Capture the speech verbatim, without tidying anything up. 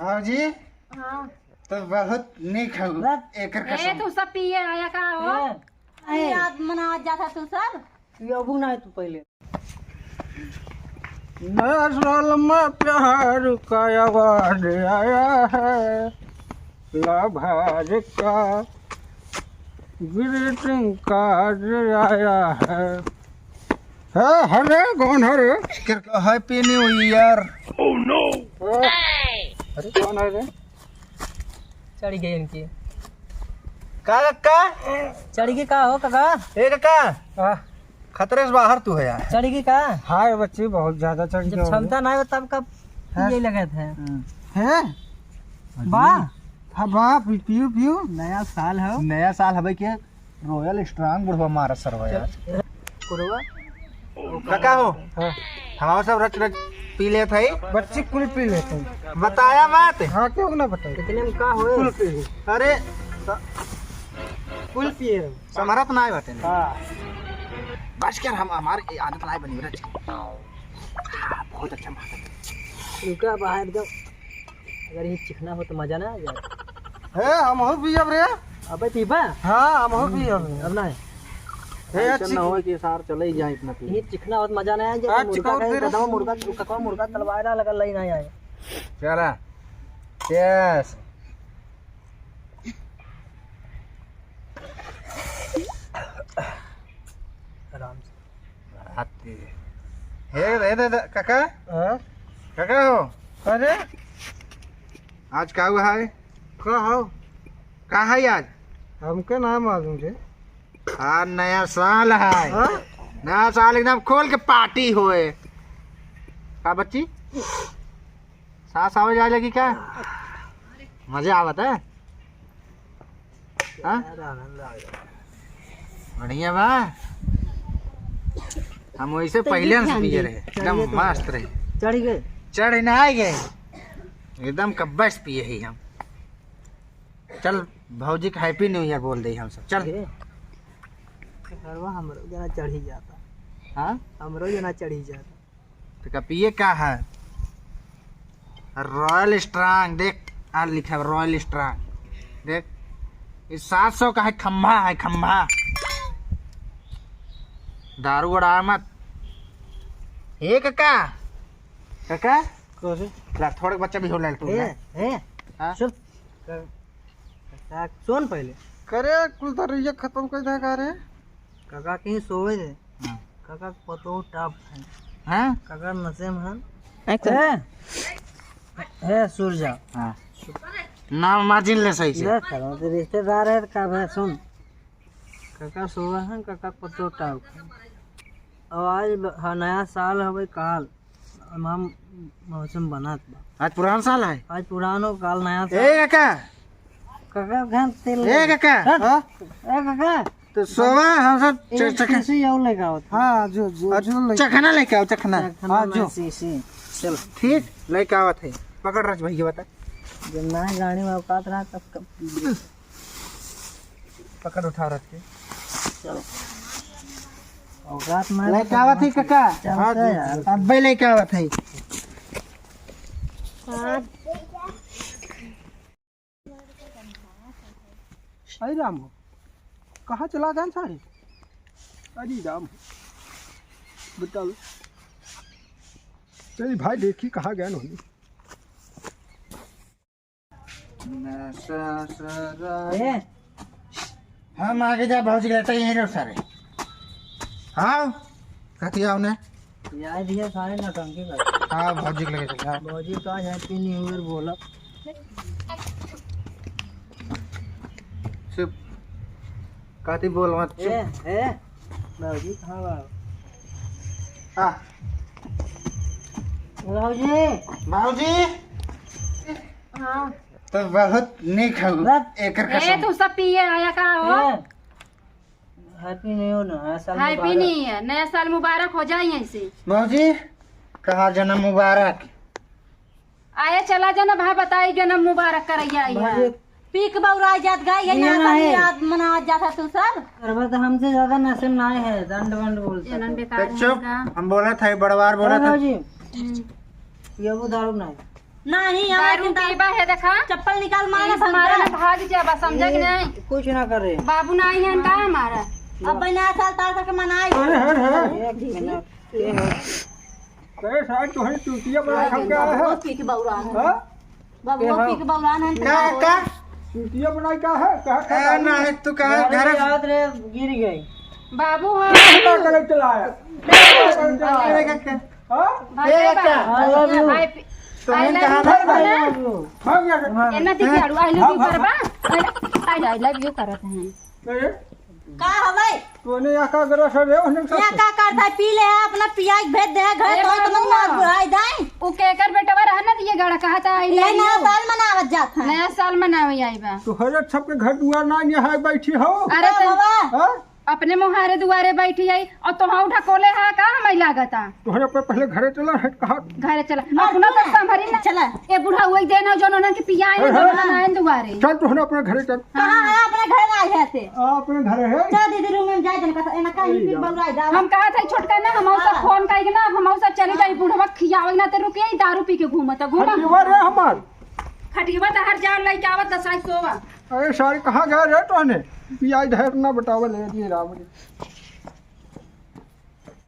भौजी, हाँ। तो बहुत नीक हौ। बस। एकर ए, कसम। तू सब पिए आया का हो? ए, ए। याद मना जाता तू सब। पियबू ना तू पहले। नया साल में प्यार का award आया है, लाभार का greeting card आया है। हाँ, अरे, कौन है रे? Happy New Year। Oh no। अरे, कौन है रे? चढ़ गई इनकी। का, का? चढ़ गई का हो, काका? ए, काका। हाँ। खतरे से बाहर तू है यार। चढ़ गई का? हाँ, ये बच्ची बहुत ज्यादा चढ़ जब गई होगी। क्षमता ना हो, तब कब हाँ। ये लगे थे? हाँ। हैं? बा? हाँ, बा, पी-, पियो, पियो। नया साल है। नया साल हवे के Royal Strong बुढ़वा मारा सरवा यार। कुरवा? काका हो? हाँ। हमारा सब रच रच पी लेत है। बच्ची कुल पी लेत है। बताया मत। हाँ, क्यों ना बताए? इतने में का होए? कुल पी ले। अरे, स-, कुल पिए रहो। समरत ना बाटे। हाँ। बस कर हम, हमार आदत ना बनी रच। हाँ, बहुत अच्छा मादक। रुका बाहर दो। अगर ये चिकना हो तो मजा ना आ जाए। हे, हमहू पियब रे। अबे पीबा? हाँ, हमहू पियब रे। अब ना है। हे, ऐसा चिक- ना हो कि सार चले ही जाए इतना पी। ये चिकना हो तो मजा ना आ जाए, हाँ, मुर्गा चिकना का दे रहे। कदम मुर्गा, कदम मुर्गा तलवाए ना लगा, लई ना आए। चला। Yes। आराम से। आते। हे, हे दादा, काका? हाँ? काका हो? अरे? आज का हुआ है? का हो? का है आज? हमके ना मालूम रे। आज नया साल है। हाँ? नया साल एकदम खोल के party होए। का बच्ची? सांस आवे जाए लगी का? मजा आवत है? हाँ? बढ़िया बा। हम वैसे तो पहले ये से ध्यान पिए दे। रहे, एकदम चढ़िए तो मस्त रहे। चढ़ गए। चढ़ ना आए गए, एकदम कब्बस पिए ही हम। चल भौजी के Happy New Year बोल दे हम सब। चल। ये। सरवा हमरो जना चढ़ी जाता। हाँ? हमरो जना चढ़ी जाता। तो का पिए का है? Royal Strong, देख, आ लिखा है Royal Strong। देख, ये सात सौ का है, खंभा है, खंभा। दारू उड़ा मत। हे काका, काका, कौन? ला, थोड़े बच्चा भी हो लाल तू, ए, ला। ए, हाँ? चुप। का, का, सुन पहले। करे, कुल दरिया खत्म कर दे का रे? काका कहीं सोवे दे। हाँ। काका पतो top है। हाँ? काका नशे में है। अच्छा। ए, ए, सूरजा। हाँ। नाम मार्जिन ले सही से। ले करो, तो रिश्तेदार है, तो का भाई सुन। काका सोवे हैं, काका पतो top है। और आज ब-, हाँ, नया साल हवे काल। हम, हम मौसम बनत बा। आज पुरान साल है? आज पुरानो, काल नया साल। ए काका। काका, घन तेल ए काका। हट। हाँ? ए काका। तो सोवा, हम सब च-, एक चखा। शीशी और लेके आओ। हाँ, जो, जो, और जो लेके चखना लेके आओ, चखना। चखना हाँ, में जो। शीशी। चल। ठीक, लेके आवत है। पकड़ रच भैया, बता। जब ना गाड़ी में औकात रहा, तब कब पकड़ उठा रख के। चलो। औकात में लेके आवत है काका। चलते हाँ, यार। अबे लेके आवत है। हाँ। अरे राम हो, कहाँ चला गए सारे? अरे राम हो, बताओ। चल भाई, देखी कहाँ गए होनी। नशा सरा-, ए? हम आगे जा, भौजी के लेते यहीं रहो सारे। हाँ, कथी आओ ने? यार, ये सारे नौटंकी कर। हाँ, भौजी के लेके चल, हाँ। भौजी का Happy New Year बोला। चुप। कथी बोल मत, चुप। ए, ए, भौजी कहाँ बा? हाँ। भौजी। भौजी। हाँ। तो बहुत नीक हौ, बस। एकर ए, कसम। तू सब पिए आया का हो? ए, Happy New Year, नया साल Happy मुबारक। New Year, नया साल मुबारक हो जाए ऐसे। भौजी, कहा जन्म मुबारक। आए चला जाना भाई, बताई जन्म मुबारक करैया आई है। भौजी। पी के बौराई जात गाई है, ये नया ना साल है। याद मना जाता तू सब। करवा तो हमसे ज्यादा नशे में ना है, दंड वंड बोलता एलन तो। बेकार ए, चुप, है का? हम बोला था, बड़वार बोला था। भौजी, हम्म। ये वो दारू नहीं। नहीं, हम दारू लेकिन पीबा है, देखा। चप्पल निकाल मारा, इस मारे में भाग जाबा, समझा कि नहीं? कुछ ना करे। बाबू ना आई हैं का हमारा? अब नया साल तार करके मनाई। अरे, अरे, अरे। एक मिनट। अरे, साहब, तोहरे चूतिया बना खा के आया है। बहुत पी के बौरान है। हाँ? बाबू, के वो हो? पी के बौरान है। का, का? चूतिया बनाई का है? कहाँ, कहाँ ए, बनाई? नहीं, तू कहाँ अरे, घर याद रे, गिर गई। बाबू, हाँ। का करे चलाया? का करे चलाया? अरे, का, का? हाँ? भाई, ए, भाई, का? भाई, I love you। भाई, तुम्हें I love कहा you था करबा ना? भाई? भाग जा। एना देखिए, हाँ। आड़ू, I love you हाँ, हाँ, करबा? हाँ। I, I love you करत हैं। अरे? का हवे? तूने यहाँ का गरज है रे? उन्हें का यहाँ का करता है? पी ले है, अपना पिया के भेज दे है घर, ए तो बाबू, तुम मार बुढ़ाई दाई। उ केकर बेटवा रहा ना, तो ये गड़ा कहा था, I ये love नया you। साल मनावत जात है। नया साल मनावे आई बा। तो हरे सबके घर दुआर ना यहाँ बैठी हो। अरे का तो बाबा? हाँ? अपने मोहारे दुआरे बैठी आई और तोहाऊ ढकोले हा का हमें लागता? तोहरे पे पहले घरे चला है, कहा? घरे चला। मर अपना तू तो ना। संभरी ना। चला। ए बुढ़ा वही देना जो उन्होंने के पियाए है, ना, है। जो उन्होंने आए दुआरे। चल तोहरे अपने घरे चल। कहाँ है? अपने घर में आए हैं ते। आ, अपने घरे है। चल दीदी रूम में जाए, जनका एना कहीं अरे फिर यार। बउराई जाओ। हम कहा था छोटका ना, हम सब हाँ। फोन करेंगे ना, अब हम सब चले जाए बुढ़वा खियावे ना ते रुके, दारू पी के घूमत है, घूमत। खटिया रे हमार। खटिया तो हर जाओ लेके आवत दसाई सोवा। अरे सारी कहाँ गए रे तोहने? पियाई धर ना बतावे ले जी राम जी।